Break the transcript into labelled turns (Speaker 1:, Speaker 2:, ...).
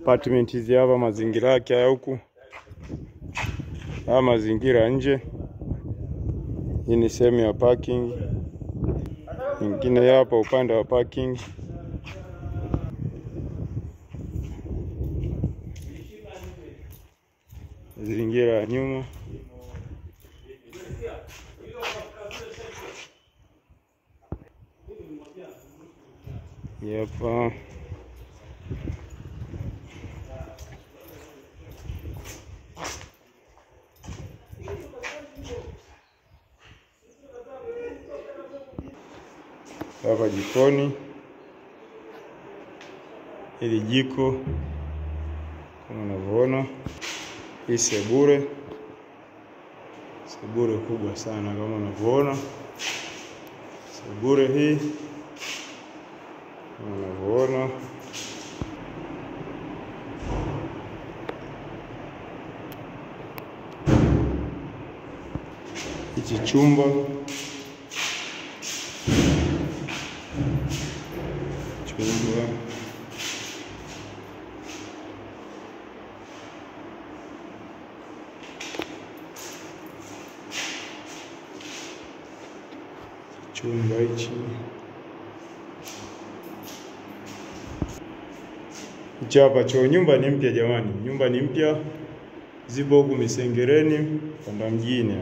Speaker 1: Apartment hizi hapa, mazingira yake haya huku. Haya mazingira nje. Hii ni sehemu ya parking. Nyingine hapa upande wa parking. Mazingira ya nyuma. Hapa hapa jikoni, hili jiko kama unavyoona, hii sebure, sebure kubwa sana kama unavyoona, sebure hii kama unavyoona. Hichi chumba chumba hichi hichi hapa choo. Nyumba ni mpya jamani, nyumba ni mpya, zipo huku Misengereni kwenda mjini.